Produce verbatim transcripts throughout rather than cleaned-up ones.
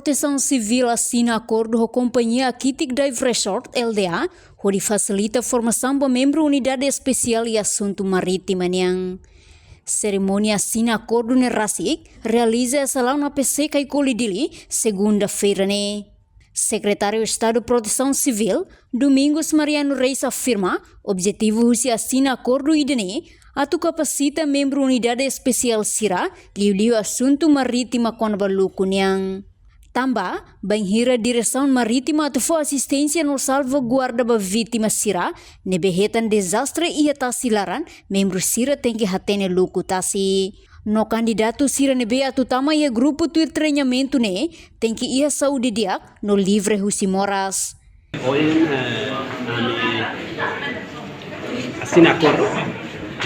Protesaun Sivíl asina akordu ho kompañia Akitik Dive Resort, L D A, hodi fasilita formasaun ba membru Unidade Espesiál iha asuntu marítima nian. Serimónia asina akordu ne'e rasik realiza iha Salaun A P C Caicoli, Dili, segunda-feira ne'e. Sekretáriu Estadu Protesaun Sivíl, Domingos Mariano Reis, afirma objetivu husi asina akordu ida-ne'e atu kapasita membru Unidade Espesiál sira liuliu asuntu marítima kona-ba luku nian. Tanba, bainhira Diresaun Marítima atu fó asisténsia no salvaguarda ba vítima sira ne'ebé hetan dezastre iha tasi laran, membru sira tenke hatene luku tasi. No kandidatu sira ne'ebé atu tama iha grupu tuir treinamentu ne'e tenke iha saúde di'ak no livre husi moras. Ohin, eh, ami asina akordu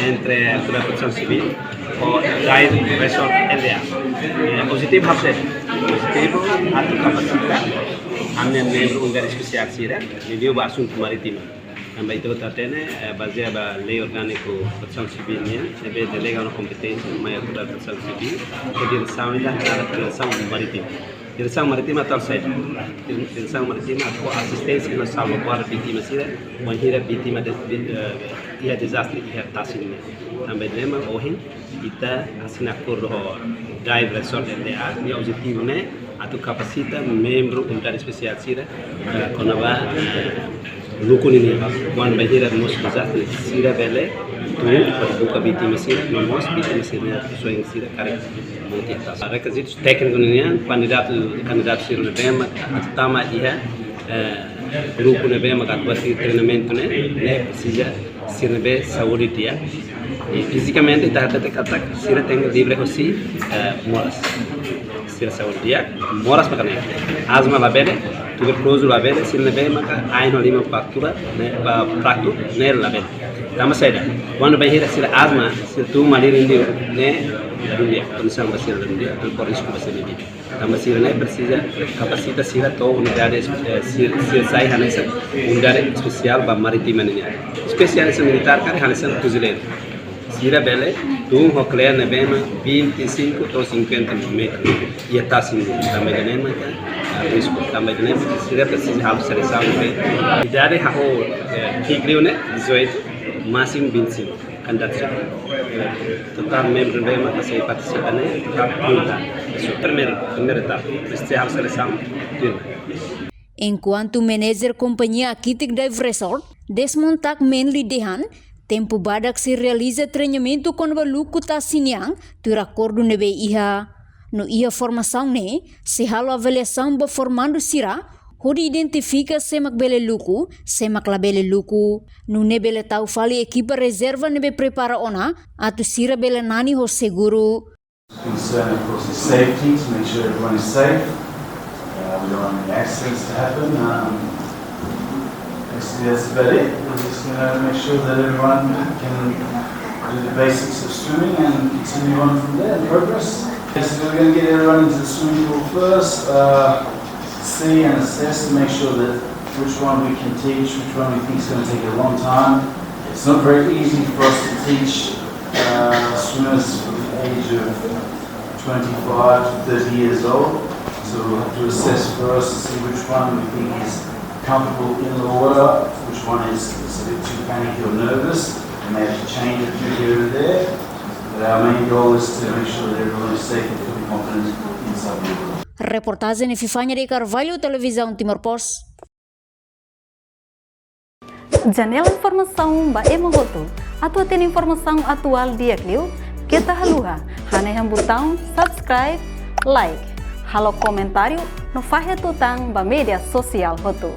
entre Autoridade Protesaun Sivíl ho Dive Resort L D A. Eh, objetivu hanesan, objetivu atu kapasita ami membru Unidade Espesiál sira liuliu ba asuntu marítima. Tanba ita hotu hatene, eh, bazeia ba Lei Orgániku Protesaun Sivíl nian, ne'ebé delega ona kompeténsia mai Autoridade Protesaun Sivíl, ho diresaun ida, Diresaun Marítima. Diresaun Marítima atu halo saida? Diresaun Marítima atu asisténsia no salvaguarda vítima sira, bainhira vítima de, de, eh, iha dezastre iha tasi ne'e. Tanba ne'e mak ohin ita asina akordu ho Dive Resort L D A, nia objetivu ne'e atu kapasita membru Unidade Espesiál sira, eh, kona-ba, eh, luku ninian. Kuandu bainhira mosu dezastre, sira bele tun hodi buka vítima sira, no mós vítima sira-nia soin sira karik mate iha tasi. Rekizitus tékniku ninian, kandidatu, kandidatu sira ne'ebé mak atu tama iha, eh, grupu ne'ebé mak atu bá tuir treinamentu ne'e, ne'e presiza sira ne'ebé saúde di'ak. I fizikamente ita hatete katak sira tenke livre husi, eh, moras. Sira saúde di'ak, moras maka ne'e. Asma labele, tuberkulozu labele, sira ne'ebé maka ain no liman fratura, ne'e, ba, fraku, ne'e labele. Tanba saida? Kuandu bainhira sira asma, sira tun malirin liu, ne'e ladún di'ak, kondisaun ba sira ladún di'ak, ladún di'ak, risku ba sira-nia vida. Tanba sira-ne'e presiza kapasita sira to'o unidade, eh, sira, sira sai hanesan unidade espesiál ba marítima nian. Espesiál hanesan militár karik hanesan fuzileiru. Sira bele tun ho kle'an ne'ebé mak vinte e cinco to'o cinquenta metru. Iha tasi nian, tanba ida-ne'e maka, ah, risku. Tanba ida-ne'e maka sira presiza halo selesaun ne'ebé. Idade hahú, eh, ki'ik liu ne'e dezoito, másimu vinte e cinco. Kandidatu sira. Totál membru ne'ebé maka sei partisipa ne'e, trinta. Primeiru, primeira etapa. Presiza halo selesaun, tuirmai. Enkuantu manajer kompañia Akitik Dive Resort, Desmond Tak Manley dehan, tempu badak sei realiza treinamentu kona-ba luku tasi nian, tuir akordu ne'ebé iha. No iha formasaun ne'e, sei halo avaliasaun ba formandu sira, hodi identifika sé mak bele luku, sé mak labele luku. Nune'e bele tau fali ekipa rezerva ne'ebé prepara ona, atu sira bele nani ho seguru. Concern, of course, is safety, to make sure everyone is safe. Uh, we don't want any accidents to happen. Um, basically, that's about it. We're just gonna make sure that everyone can do the basics of swimming and continue on from there and progress. Basically, we're gonna get everyone into the swimming pool first, uh, see and assess to make sure that which one we can teach, which one we think is gonna take a long time. It's not very easy for us to teach, uh, swimmers from the age of twenty-five to thirty years old. So we'll have to assess first to see which one we think is comfortable in the water, which one is, is a bit too panicky or nervous, and may have to change a few here and there. But our main goal is to make sure that everyone is safe and feeling confident inside the water. Reportajen Epifania de Carvalho, Televizaun Timor Post. Janela informasaun ba ema hotu. Atu hatene informasaun atuál di'ak liu, keta haluha hanehan butaun subscribe, like, halo komentáriu no fahe tutan ba média sosiál hotu.